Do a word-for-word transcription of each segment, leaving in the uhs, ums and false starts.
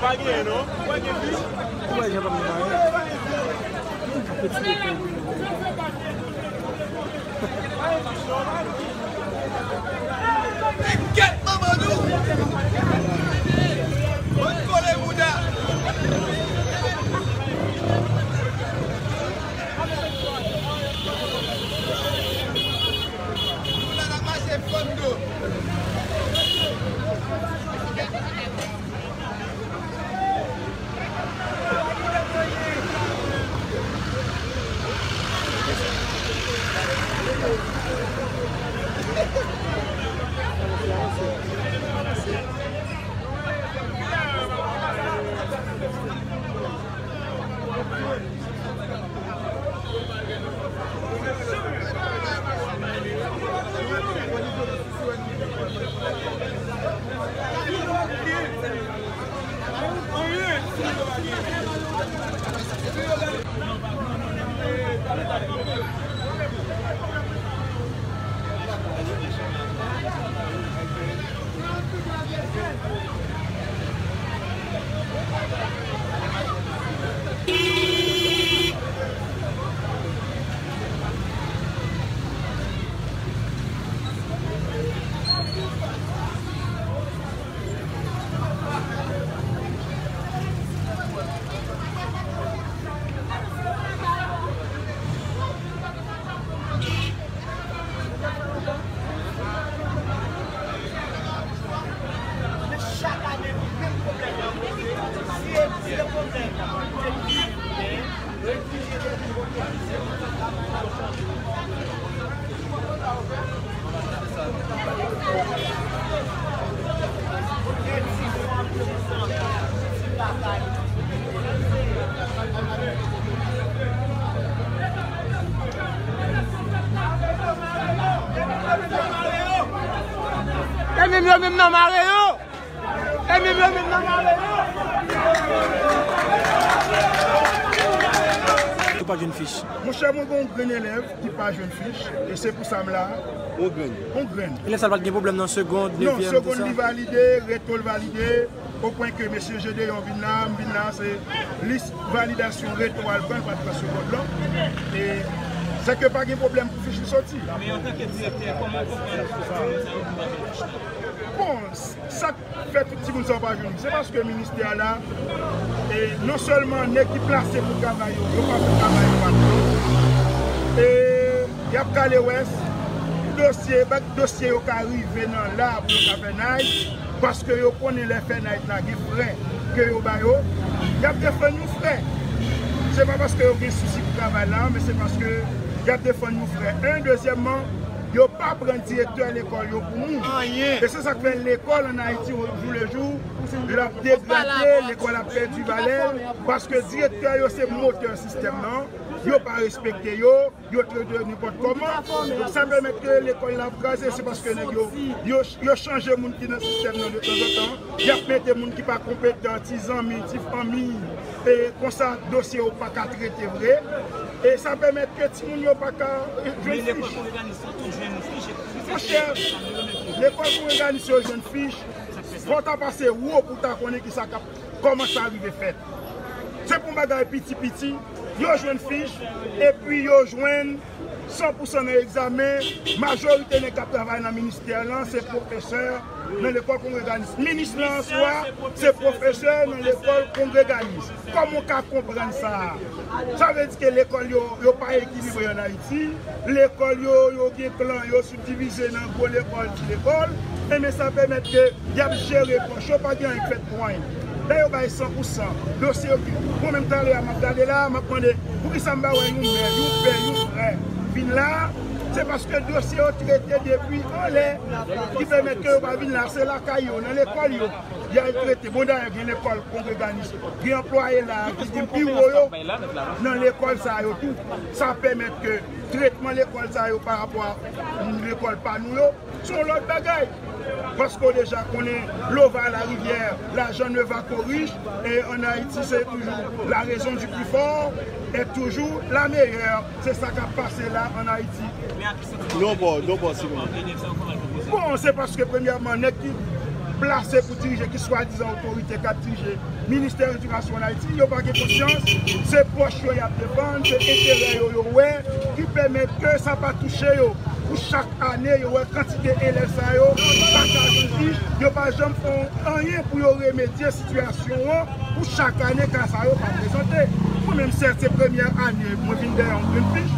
Pa genyen non. Pa gen fi. Ou wè jan pa m nan. Kèt manman nou. Mwen kole bouda. Bouda n ap mache fòn do. E menm yo menm nan mare yo. E menm yo menm nan mare yo. Ou pa jwenn fich. Monchè, mwen gen yon grenn elèv ki pa jwenn fich, e se pou sa m la. Yon grenn. Yon grenn. Elèv sa l pa t gen pwoblèm nan segond, non, nevyèm, tout sa? Segond li valide, reto l valide, opwen ke mesye Jedeyon vin la, m vin la, se lis validasyon reto a l pran, l pa t pran segond lan. E se ke pa gen pwoblèm pou fich li soti. Men antanke direktè, kòman w konprann sa? Bon, sa k fè tout timoun sa yo pa jwenn, se paske ministè a la, e non sèlman nèg ki plase pou travay yo, yo pa fè travay yo atò. E y ap kale wès, dosye, bat dosye yo ka rive nan la pou yo ka fè night, paske yo konnen lè fè night la gen frè ke yo ba yo, y ap defann yon frè. Se pa paske yo gen sousi pou travay la, men se paske y ap defann yon frè. En, dezyèmman, yo pa pran direktè lekòl yo pou moun. Anyen. E se sa k fè lekòl ann Ayiti, ojoulejou, l ap degrade, lekòl ap pèdi valè l, paske direktè yo se motè sistèm nan, yo pa respekte yo, yo trete yo nenpòt kòman. Donk, sa pèmèt ke lekòl la ap kraze, se paske nèg yo, yo, yo chanje moun ki nan sistèm nan detanzantan, y ap mete moun ki pa konpetan, ti zanmi, ti fanmi, e konsa, dosye yo pa ka trete vre. E sa pèmèt ke timoun yo pa ka, e, jwenn fich. Men lekòl kongreganis yo tout jwenn fich, e pou sa. Monchè, lekòl kongreganis yo jwenn fich, fò w ta pase wo pou w ta konnen kisa k ap, kòman sa rive fèt. Se pou yon bagay piti piti, yo jwenn fich, epi yo jwenn san pou san nan egzamen. Majorite nèg k ap travay nan ministè lan, se pwofesè nan lekòl kongreganis. Minis lan an swa, se pwofesè nan lekòl kongreganis. Kòman w ka konprann sa a? Sa vle di ke lekòl yo, yo pa ekilibre ann Ayiti. Lekòl yo, yo gen klan, yo sibdivize nan gwo lekòl, ti lekòl. Enben, sa pèmèt ke y ap jere pòch yo, pa gen anyen k fèt pou anyen. Lè yo bay san pou san, dosye yo ki, mwen menm talè a, m ap gade la, m ap mande, poukisa m pa wè yon mè, yon pè, yon frè vin la? Se paske dosye yo trete depi anlè, ki pèmèt ke yo pa vin la. Se lakay yo, nan lekòl yo, y al trete. Bon, dayè, gen lekòl kongreganis, gen anplwaye la ki gen biwo yo nan lekòl sa yo tou. Sa pèmèt ke tretman lekòl sa yo pa rapò a lekòl pa nou yo, se yon lòt bagay. Paske w deja konnen, l'eau va à la rivière, l'argent ne va qu'aux riches, e ann Ayiti, se toujou la raison du plus fort est toujours la meilleure. Se sa k ap pase la ann Ayiti. Non, bon, non, bon, si bon. Bon, se paske, premyèman, nèg ki, plase pou dirije, ki swadizan otorite k ap dirije Ministè Edikasyon ann Ayiti, yo pa gen konsyans, se pòch yo y ap defann, se enterè yo yo wè, ki pèmèt ke sa pa touche yo. Pou chak ane, yo wè kantite elèv sa yo pa ka jwenn fich, yo pa janm fè anyen pou yo remedye sitiyasyon an, pou chak ane, ka sa yo pa prezante. Mwen menm, sèt, se premyè ane mwen vin dèyè yon grenn fich,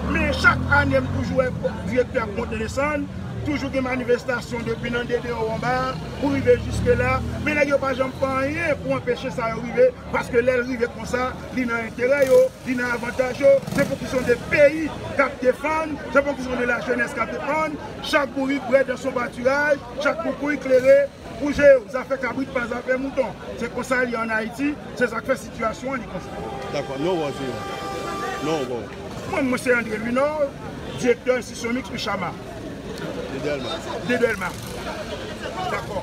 men chak ane, m toujou wè direktè ap monte desann, toujou gen manifestasyon depi nan D D O anba a pou rive jiske la, men nèg yo pa janm fè anyen pou anpeche sa yo rive, paske lè l rive konsa, li nan enterè yo, li nan avantaj yo. Se pou kizon de peyi k ap defann, se pou kizon de lajenès k ap defann. Chak bourik bwè dan son patiraj, chak koukouy klere pou je yo. Zafè kabrit pa zafè mouton. Se konsa l ye ann Ayiti, se sa k fè sitiyasyon an li konsa. Dakò, non, wè, se non, wè. Mwen, mwen se André Louinor, direktè enstitisyon miks Uchama. De Dèlma. De Dèlma. Dakò.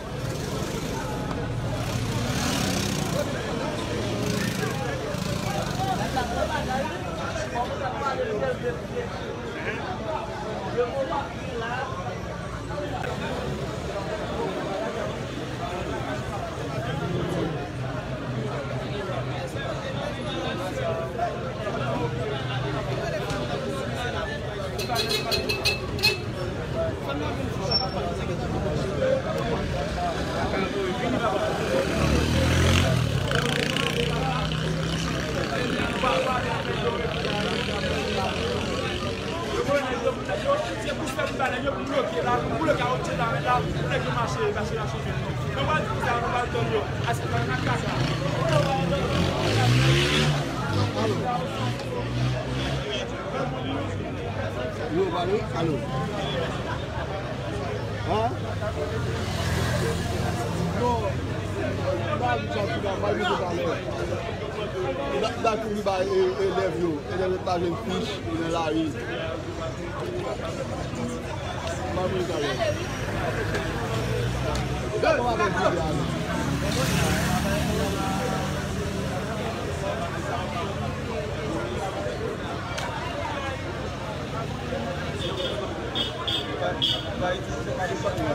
Yo, pale, alo. Hein? Non, m pa di sa, m pa di sa talè. M ta, m ta kouri ba e, elèv yo. Elèv yo pa jwenn fich, yo nan lari. M pa di sa talè. Gade kòman avèk videyo a.